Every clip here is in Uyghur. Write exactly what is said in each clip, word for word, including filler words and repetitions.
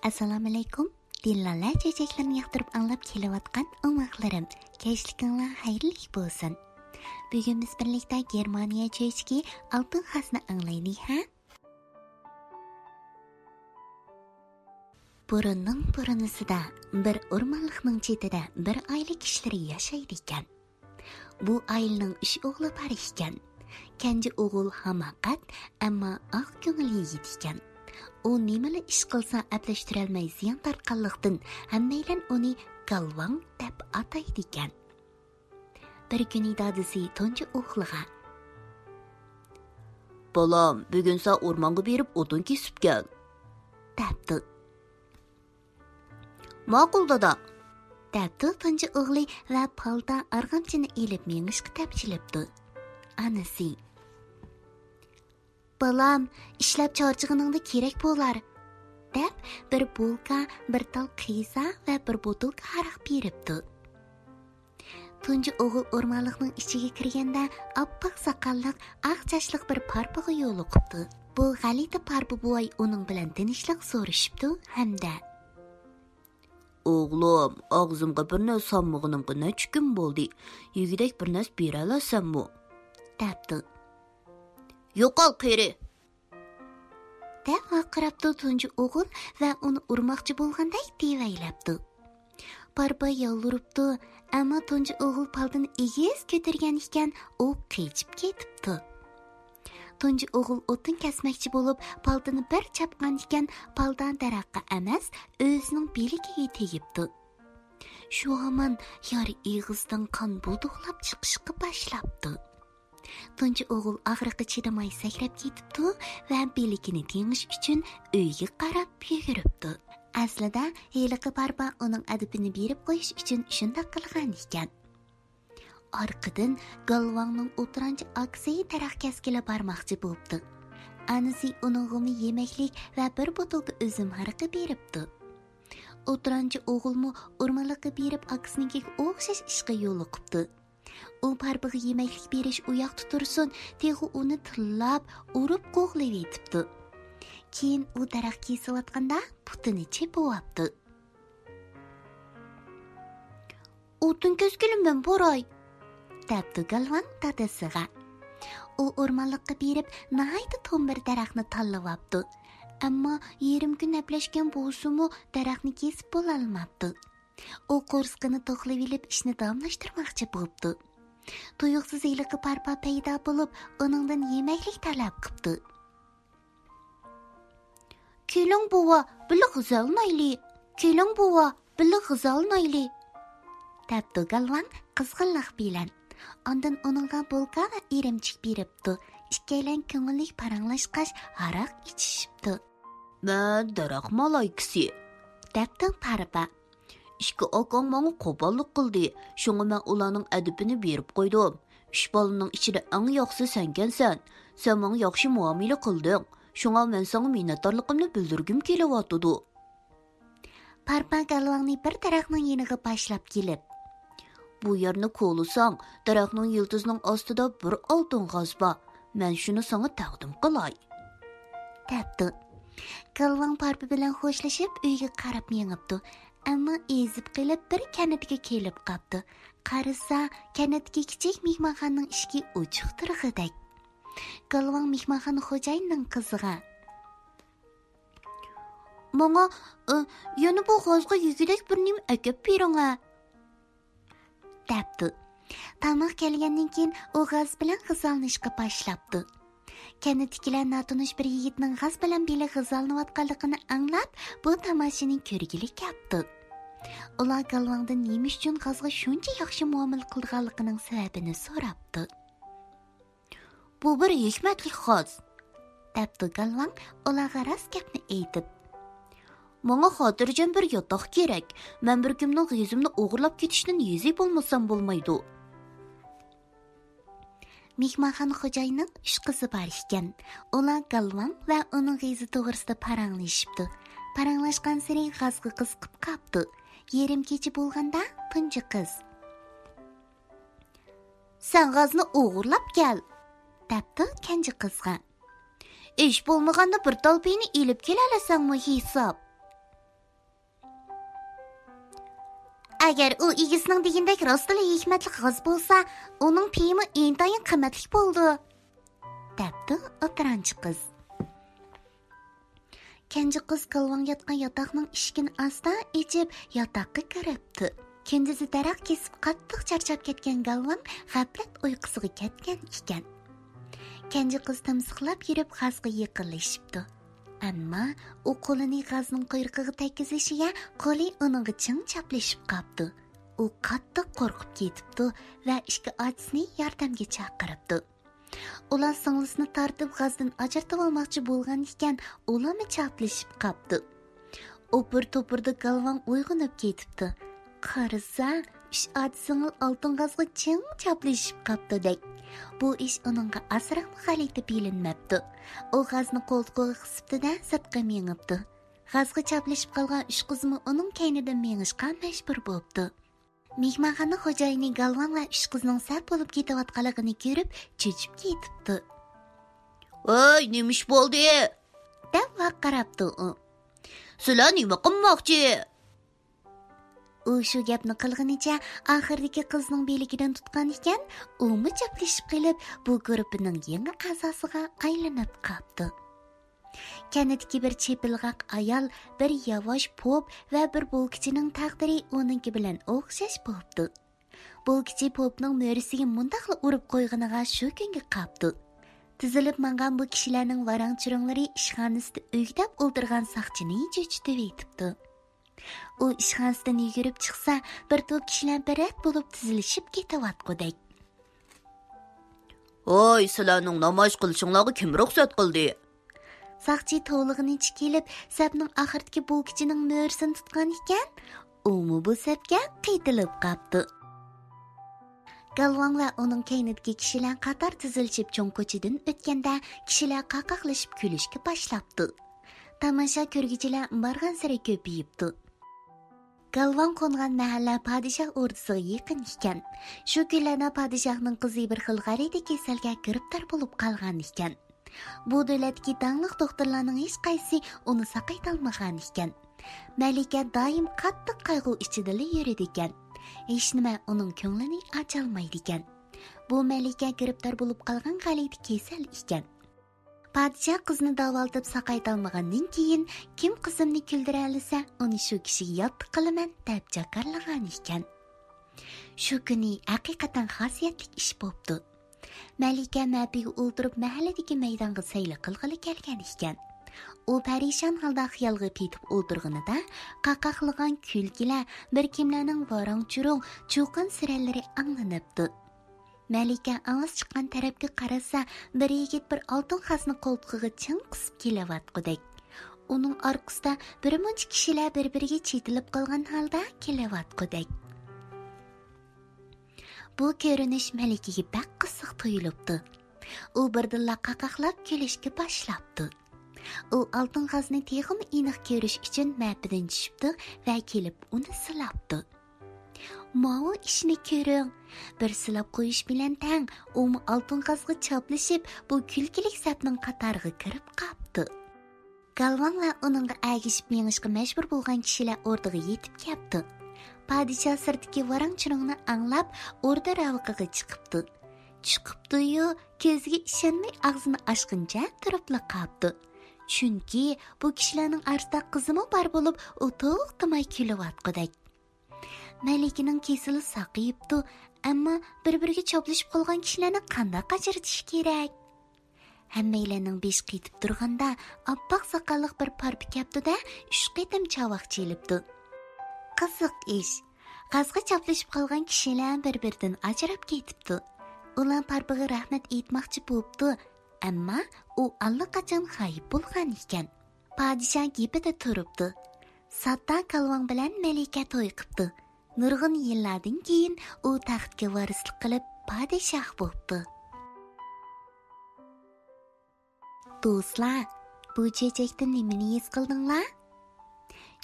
ئەسسالامۇئەلەيكۇم. دىللالە چۆچەكلىرىنى ياقتۇرۇپ ئاڭلاپ كېلىۋاتقان ئوماقلىرىم، كەچلىكىڭلار خەيرلىك بولسۇن. بۈگۈن بىز بىرلىكتە گېرمانىيە چۆچىكى ئالتۇن خازنى ئاڭلايلى ھە. بۇرۇننىڭ بۇرۇنىسىدا بىر ئورمانلىقنىڭ چېتىدە بىر ئائىلە كىشىلىرى ياشايدىكەن. بۇ ئائىلىنىڭ ئۈچ ئوغلى بار ئىكەن. كەنجى ئوغۇل ھاماقەت، ئەمما ئاق كۆڭۈل يىگىت ئىكەن. ئۇ نېمىلا ئىش قىلسا ئەپلەشتۈرەلمەي زىيان تارتقانلىقتىن، ھەممەيلەن ئۇنى گالۋاڭ دەپ ئاتايدىكەن. بىر كۈنى دادىسى تۇنجى ئوغلىغا، «بالام، بۈگۈن سەن ئورمانغا بېرىپ ئوتۇن كېسىپ كەل» دەپتۇ. «ماقۇل، دادا» دەپتۇ تۇنجى ئوغلى ۋە پالتا ئارغامچىنى ئېلىپ مېڭىشقا تەپشىلىپتۇ. ئانىسى، «بالام، ئىشلەپ چارچىغىنىڭدا كېرەك بولار» دەپ، بىر بولكا، بىر تال قىيزا ۋە بىر بوتۇلكا ھاراق بېرىپتۇ. تۇنجى ئوغۇل ئورمانلىقنىڭ ئىچىگە كىرگەندە، ئاپئاق ساقاللىق، ئاق چاچلىق بىر پارپىغا يولۇقۇپتۇ. بۇ غەلىتە پارپا بوۋاي ئۇنىڭ بىلەن تىنچلىق سورىشىپتۇ ھەمدە، «ئوغلۇم، ئاغزىمغا بىر نەرسە سالمىغىنىمغا نەچچە كۈن بولدى. يېگۈدەك بىر نەرسە بېرەلەيسەنمۇ؟» دەپتۇ. «يوقال، قېرى!» دەپ ۋارقىراپتۇ تۇنجى ئوغۇل ۋە ئۇنى ئۇرماقچى بولغاندەك دېۋەيلەپتۇ. پارپا يالۋۇرۇپتۇ، ئەمما تۇنجى ئوغۇل پالتىنى ئېگىز كۆتۈرگەن ئىكەن، ئۇ قېچىپ كېتىپتۇ. تۇنجى ئوغۇل ئوتۇن كەسمەكچى بولۇپ، پالتىنى بىر چاپقان ئىكەن، پالتا دەرەخكە ئەمەس، ئۆزىنىڭ بىلىكىگە تېگىپتۇ. شۇ ھامان يارا ئېغىزدىن قان بۇلدۇقلاپ چىقىشقا باشلاپتۇ. تۇنجى ئوغۇل ئاغرىققا چىدىماي سەكرەپ كېتىپتۇ ۋە بىلىكىنى تېڭىش ئۈچۈن ئۆيگە قاراپ يۈگۈرۈپتۇ. ئەسلىدە ھېلىقى پارپا ئۇنىڭ ئەدىپىنى بېرىپ قويۇش ئۈچۈن شۇنداق قىلغان ئىكەن. ئارقىدىن گالۋاڭنىڭ ئولتۇرانچە ئاكىسى دەرەخ كەسكىلى بارماقچى بوپتۇ. ئانىسى ئۇنىڭغىمۇ يېمەكلىك ۋە بىر بوتۇلكا ئۈزۈم ھارىقى بېرىپتۇ. ئولتۇرانچى ئوغۇلمۇ ئورمانلىققا بېرىپ ئاكىسىنىڭكىگە ئوخشاش ئىشقا يولۇقۇپتۇ. ئۇ پارپىغا يېمەكلىك بېرىش ئۇ ياقتا تۇرسۇن، تېخى ئۇنى تىللاپ، ئۇرۇپ قوغلىۋېتىپتۇ. كېيىن ئۇ دەرەخ كېسىۋاتقاندا پۇتىنى چېپىۋاپتۇ. «ئوتۇن كەسكىلى مەن بۇراي» دەپتۇ گالۋاڭ دادىسىغا. ئۇ ئورمانلىققا بېرىپ ناھايىتى توم بىر دەرەخنى تاللىۋاپتۇ. ئەمما يېرىم كۈن ئەپلەشكەن بولسىمۇ دەرەخنى كېسىپ بولالماپتۇ. ئۇ قورسىقىنى توقلىۋېلىپ ئىشنى داۋاملاشتۇرماقچى بوپتۇ. تۇيۇقسىز ھېلىقى پارپا پەيدا بولۇپ، ئۇنىڭدىن يېمەكلىك تەلەپ قىپتۇ. «كېلىڭ بوۋا، بىللە غىزالىنايلى! كېلىڭ بوۋا، بىللە غىزالىنايلى!» دەپتۇ گالۋاڭ قىزغىنلىق بىلەن. ئاندىن ئۇنىڭغا بولكا ۋە ئىرىمچىك بېرىپتۇ. ئىككىيلەن كۆڭۈللۈك پاراڭلاشقاچ، ھاراق ئىچىشىپتۇ. «مەن دەرەخ مالايكىسى» دەپتۇ پارپا. «ئىككى ئاكاڭ ماڭا قوپاللىق قىلدى، شۇڭا مەن ئۇلارنىڭ ئەدىپىنى بېرىپ قويدۇم. ئۈچ بالىنىڭ ئىچىدە ئەڭ ياخشىسى سەنكەنسەن. سەن ماڭا ياخشى مۇئامىلە قىلدىڭ. شۇڭا مەن ساڭا مىننەتدارلىقىمنى بىلدۈرگۈم كېلىۋاتىدۇ» پارپا گالۋاڭنى بىر دەرەخنىڭ يېنىغا باشلاپ كېلىپ، «بۇ يەرنى كولىساڭ، دەرەخنىڭ يىلتىزىنىڭ ئاستىدا بىر ئالتۇن غاز بار. مەن شۇنى ساڭا تەقدىم قىلاي» دەپتۇ. گالۋاڭ پارپا بىلەن خوشلىشىپ ئۆيگە قاراپ مېڭىپتۇ. ئەمما ئېزىپ قېلىپ بىر كەنتكە كېلىپ قاپتۇ. قارىسا، كەنتتىكى كىچىك مېھمانخانىنىڭ ئىشىكى ئوچۇق تۇرغۇدەك. گالۋاڭ مېھمانخانا خوجايىنىنىڭ قىزىغا، «ماڭا، ئى، يەنە بۇ غازغا يېگۈدەك بىر نېمە ئەكەپ بېرىڭە» دەپتۇ. تاماق كەلگەندىن كېيىن ئۇ غاز بىلەن غىزالىنىشقا باشلاپتۇ. كەنتتىكىلەر ناتونۇش بىر يىگىتنىڭ غاز بىلەن بىللە غىزالىنىۋاتقانلىقىنى ئاڭلاپ، بۇ تاماشىنى كۆرگىلى كەپتۇ. ئۇلار گالۋاڭدىن نېمە ئۈچۈن غازغا شۇنچە ياخشى مۇئامىلە قىلىدىغانلىقىنىڭ سەۋەبىنى سوراپتۇ. «بۇ بىر ھېكمەتلىك غاز» دەپتۇ گالۋاڭ ئۇلارغا راست گەپنى ئېيتىپ. «ماڭا خاتىرجەم بىر ياتاق كېرەك. مەن بىر كىمنىڭ غېزىمنى ئوغرىلاپ كېتىشتىن يېزى بولمىسام بولمايدۇ». مېھمانخانا خوجايىنىنىڭ ئۈچ قىزى بار ئىكەن. ئۇلار گالۋاڭ ۋە ئۇنىڭ غېزى توغرىسىدا پاراڭلىشىپتۇ. پاراڭلاشقانسېرى غازغا قىزىقىپ قاپتۇ. يېرىم كېچە بولغاندا تۇنجى قىز، «سەن غازنى ئوغرىلاپ كەل» دەپتۇ كەنجى قىزغا. «ھېچ بولمىغاندا بىر تال پېيىنى ئېلىپ كېلەلىسەڭمۇ ھېساب» ئەگەر ئۇ ئىگىسىنىڭ دېگىنىدەك راستلا ھېكمەتلىك غاز بولسا، ئۇنىڭ پېيىمۇ ئىنتايىن قىممەتلىك بولىدۇ، دەپتۇ ئوتتۇرانچى قىز. كەنجى قىز گالۋاڭ ياتقان ياتاقنىڭ ئىشىكىنى ئاستا ئېچىپ، ياتاققا كىرىپتۇ. كۈندۈزى دەرەخ كېسىپ قاتتىق چارچاپ كەتكەن گالۋاڭ غەپلەت ئۇيقۇسىغا كەتكەن ئىكەن. كەنجى قىز تىمسىقلاپ يۈرۈپ غازغا يېقىنلىشىپتۇ. ئەمما ئۇ قولىنى غازنىڭ قۇيرۇقىغا تەگكۈزۈشىگە قولى ئۇنىڭغا چىڭ چاپلىشىپ قاپتۇ. ئۇ قاتتىق قورقۇپ كېتىپتۇ ۋە ئىككى ئاچىسىنى ياردەمگە چاقىرىپتۇ. ئۇلار سىڭلىسىنى تارتىپ غازدىن ئاجرىتىۋالماقچى بولغان ئىكەن، ئۇلارمۇ چاپلىشىپ قاپتۇ. ئوپۇر-توپۇردا گالۋاڭ ئويغىنىپ كېتىپتۇ. قارىسا، ئۈچ ئاچا سىڭىل ئالتۇن غازغا چىڭ چاپلىشىپ قاپتۇدەك. بۇ ئىش ئۇنىڭغا ئازراقمۇ غەلىتە بىلىنمەپتۇ. ئۇ غازنى قولتۇقىغا قىسىپتۇ-دە، سىرتقا مېڭىپتۇ. غازغا چاپلىشىپ قالغان ئۈچ قىزمۇ ئۇنىڭ كەينىدىن مېڭىشقا مەجبۇر بوپتۇ. مېھمانخانا خوجايىنى گالۋاڭ ۋە ئۈچ قىزنىڭ سەپ بولۇپ كېتىۋاتقانلىقىنى كۆرۈپ، چۆچۈپ كېتىپتۇ. «ھەي، نېمە ئىش بولدى؟» دەپ ۋارقىراپتۇ ئۇ. «سىلەر نېمە قىلماقچى؟» ئۇ شۇ گەپنى قىلغىنىچە ئاخىرىدىكى قىزنىڭ بىلىكىدىن تۇتقان ئىكەن، ئۇمۇ چاپلىشىپ قېلىپ، بۇ گۇرۇپپىنىڭ يېڭى ئەزاسىغا ئايلىنىپ قاپتۇ. كەنتتىكى بىر چېپىلغاق ئايال، بىر ياۋاش پوپ ۋە بىر بولكىچىنىڭ تەقدىرى ئۇنىڭكى بىلەن ئوخشاش بوپتۇ. بولكىچى پوپنىڭ مۈرىسىگە مۇنداقلا ئۇرۇپ قويغىنىغا شۇ كۈنگە قاپتۇ. تىزىلىپ ماڭغان بۇ كىشىلەرنىڭ ۋاراڭ-چۇرۇڭلىرى ئىشخانىسىدا ئۆگدەپ ئولتۇرغان ساقچىنى چۆچۈتۈۋېتىپتۇ. ئۇ ئىشخانىسىدىن يۈگۈرۈپ چىقسا، بىر توپ كىشىلەر بىر رەت بولۇپ تىزىلىشىپ كېتىۋاتقۇدەك. «ھوي، سىلەرنىڭ نامايىش قىلىشىڭلارغا كىم رۇخسەت قىلدى؟» ساقچى توۋلىغىنىچە كېلىپ، سەپنىڭ ئاخىرىدىكى بولكىچىنىڭ مۈرىسىنى تۇتقان ئىكەن، ئۇمۇ بۇ سەپكە قېتىلىپ قاپتۇ. گالۋاڭ ۋە ئۇنىڭ كەينىدىكى كىشىلەر قاتار تىزىلىشىپ چوڭ كوچىدىن ئۆتكەندە، كىشىلەر قاقاقلىشىپ كۈلۈشكە باشلاپتۇ. تاماشا كۆرگۈچىلەر بارغانسېرى كۆپىيىپتۇ. گالۋاڭ قونغان مەھەللە پادىشاھ ئوردىسىغا يېقىن ئىكەن. شۇ كۈنلەردە پادىشاھنىڭ قىزى بىر خىل غەلىتە كېسەلگە گىرىپتار بولۇپ قالغان ئىكەن. بۇ دۆلەتتىكى داڭلىق دوختۇرلارنىڭ ھېچقايسىسى ئۇنى ساقايتالمىغان ئىكەن. مەلىكە دائىم قاتتىق قايغۇ ئىچىدىلا يۈرىدىكەن. ھېچنېمە ئۇنىڭ كۆڭلىنى ئاچالمايدىكەن. بۇ مەلىكە گىرىپتار بولۇپ قالغان غەلىتە كېسەل ئىكەن. پادىشاھ قىزنى داۋالىتىپ ساقايتالمىغاندىن كېيىن، كىم قىزىمنى كۈلدۈرەلىسە، ئۇنى شۇ كىشىگە ياتلىق قىلىمەن، دەپ جاكارلىغان ئىكەن. شۇ كۈنى ھەقىقەتەن خاسىيەتلىك ئىش بوپتۇ. مەلىكە مەپىگە ئولتۇرۇپ، مەھەللىدىكى مەيدانغا سەيلە قىلغىلى كەلگەن ئىكەن. ئۇ پەرىشان ھالدا خىيالغا پېتىپ ئولتۇرغىنىدا، قاقاقلىغان كۈلكىلەر، بىر كىملەرنىڭ ۋاراڭ-چۇرۇڭ، چۇقان-سۈرەنلىرى ئاڭلىنىپتۇ. مەلىكە ئاۋاز چىققان تەرەپكە قارىسا، بىر يىگىت بىر ئالتۇن خازنى قولتۇقىغا چىڭ قىسىپ كېلىۋاتقۇدەك. ئۇنىڭ ئارقىسىدا بىر مۇنچە كىشىلەر بىر-بىرىگە چېتىلىپ قالغان ھالدا كېلىۋاتقۇدەك. بۇ كۆرۈنۈش مەلىكىگە بەك قىزىق تۇيۇلۇپتۇ. ئۇ بىردىنلا قاقاقلاپ كۈلۈشكە باشلاپتۇ. ئۇ ئالتۇن خازنى تېخىمۇ ئېنىق كۆرۈش ئۈچۈن مەپىدىن چۈشۈپتۇ ۋە كېلىپ ئۇنى سىلاپتۇ. ماۋۇ ئىشنى كۆرۈڭ! بىر سىلاپ قويۇش بىلەن تەڭ، ئۇمۇ ئالتۇن خازغا چاپلىشىپ، بۇ كۈلكىلىك سەپنىڭ قاتارىغا كىرىپ قاپتۇ. گالۋاڭ ۋە ئۇنىڭغا ئەگىشىپ مېڭىشقا مەجبۇر بولغان كىشىلەر ئوردىغا يېتىپ كەپتۇ. پادىشاھ سىرتتىكى ۋاراڭ-چۇرۇڭنى ئاڭلاپ، ئوردا راۋىقىغا چىقىپتۇ. چىقىپتۇ-يۇ، كۆزىگە ئىشەنمەي ئاغزىنى ئاچقىنىچە تۇرۇپلا قاپتۇ. چۈنكى بۇ كىشىلەرنىڭ ئارىسىدا قىزىمۇ بار بولۇپ، ئۇ توختىماي كۈلۈۋاتقۇدەك. مەلىكىنىڭ كېسىلى ساقىيىپتۇ، ئەمما بىر-بىرىگە چاپلىشىپ قالغان كىشىلەرنى قانداق ئاجرىتىش كېرەك؟ ھەممەيلەننىڭ بېشى قېتىپ تۇرغاندا، ئاپئاق ساقاللىق بىر پارپا كەپتۇ-دە، ئۈچ قېتىم چاۋاك چېلىپتۇ. قىزىق ئىش، غازغا چاپلىشىپ قالغان كىشىلەر بىر-بىرىدىن ئاجراپ كېتىپتۇ. ئۇلار پارپىغا رەھمەت ئېيتماقچى بوپتۇ، ئەمما ئۇ ئاللىقاچان غايىب بولغان ئىكەن. پادىشاھ گېپىدە تۇرۇپتۇ. ساددا گالۋاڭ بىلەن مەلىكە توي قىپتۇ. نۇرغۇن يىللاردىن كېيىن ئۇ تەختكە ۋارىسلىق قىلىپ پادىشاھ بوپتۇ. دوستلار، بۇ چۆچەكتىن نېمىنى ھېس قىلدىڭلار؟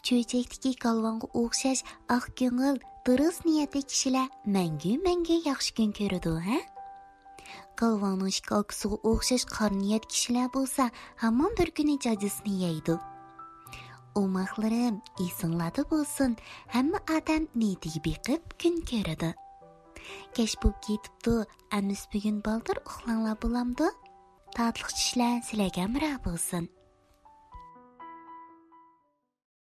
چۆچەكتىكى گالۋاڭغا ئوخشاش ئاق كۆڭۈل، دۇرۇس نىيەتلىك كىشىلەر مەڭگۈ-مەڭگۈ ياخشى كۈن كۆرىدۇ، ھە؟ گالۋاڭنىڭ ئىككى ئاكىسىغا ئوخشاش قارا نىيەت كىشىلەر بولسا، ھامان بىر كۈنى جاجىسىنى يەيدۇ. ئوماقلىرىم ئېسىڭلاردا بولسۇن، ھەممە ئادەم نىيىتىگە بېقىپ كۈن كۆرىدۇ. كەچ بولۇپ كېتىپتۇ، ئەمىسە بۈگۈن بالدۇر ئۇخلاڭلار بولامدۇ؟ تاتلىق چۈشلەر سىلەرگە ھەمراھ بولسۇن.